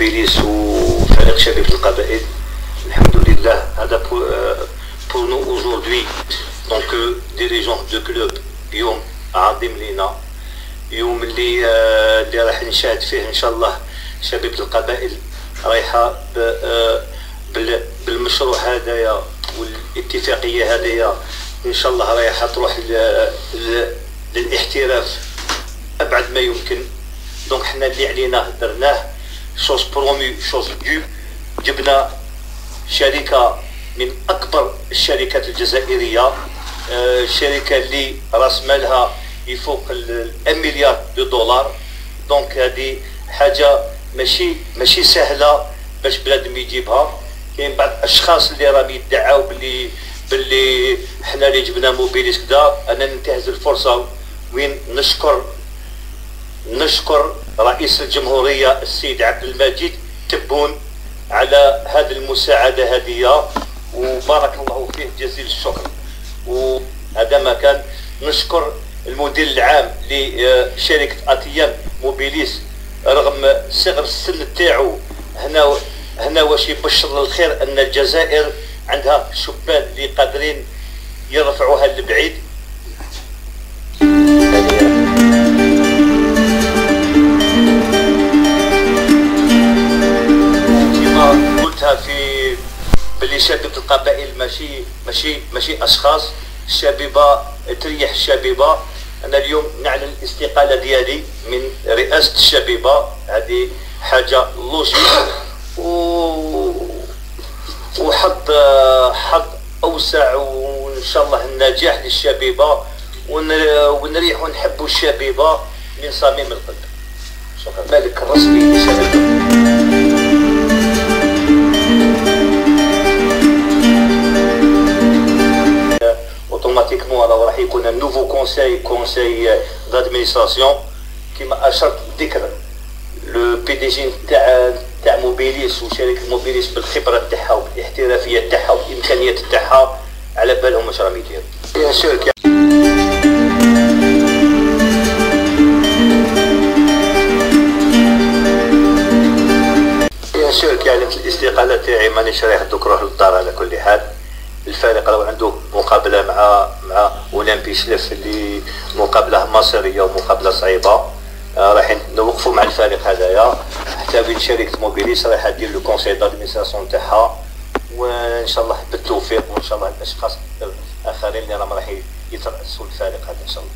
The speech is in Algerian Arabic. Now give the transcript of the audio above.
موبيليس وفريق شبيبة القبائل. الحمد لله هذا pour nous aujourd'hui donc dirigeants de club يوم عظيم لينا، يوم اللي راح نشاهد فيه ان شاء الله شبيبة القبائل رايحة بالمشروع هذايا والاتفاقيه هذيا ان شاء الله رايحة تروح للاحتراف ابعد ما يمكن. donc حنا اللي علينا درناه، chose promise chose due. جبنا شركة من اكبر الشركات الجزائرية، الشركة اللي راس مالها يفوق 1 milliard de dollars. donc هذه حاجة ماشي سهلة باش بنادم يجيبها. كاين بعض الاشخاص اللي راهم يدعاو باللي حنا اللي جبنا موبيليس كذا. انا ننتهز الفرصة وين نشكر رئيس الجمهورية السيد عبد المجيد تبون على هذه المساعدة هذه، وبارك الله فيه جزيل الشكر. وهذا ما كان. نشكر المدير العام لشركة ATM موبيليس رغم صغر السن تاعو، هنا واش يبشر الخير ان الجزائر عندها شبان اللي قادرين يرفعوها للبعيد. كما قلتها في باللي شبيبة القبائل ماشي اشخاص، الشبيبة تريح الشبيبة. انا اليوم نعلن الاستقالة ديالي من رئاسة الشبيبة، هذه حاجة logique وحظ حظ اوسع، وان شاء الله النجاح للشبيبه، ونريح ونحبوا الشبيبة من صميم القلب. شكرا. مالك الرسمي للشبيبه. automatiquement راه راح يكون nouveau conseil d'administration كما اشرت ذكر le PDG تاع موبيليس وشركه موبيليس بالخبرة تاعها وبالاحترافيه تاعها وبالامكانيات تاعها، على بالهم واش راهم يديروا. bien sûr كي اعلنت الاستقالة تاعي مانيش رايح دوك نروح للدار. على كل حال الفريق راه عنده مقابله مع اولمبي شلف اللي مقابله مصيرية ومقابله صعيبة، راح نوقفوا مع الفريق هذايا حتى وين شركة موبيليس راح دير le conseil d'administration تاعها، وان شاء الله بالتوفيق، وان شاء الله الاشخاص الاخرين اللي راهم راح يترأسوا الفريق هذا ان شاء الله.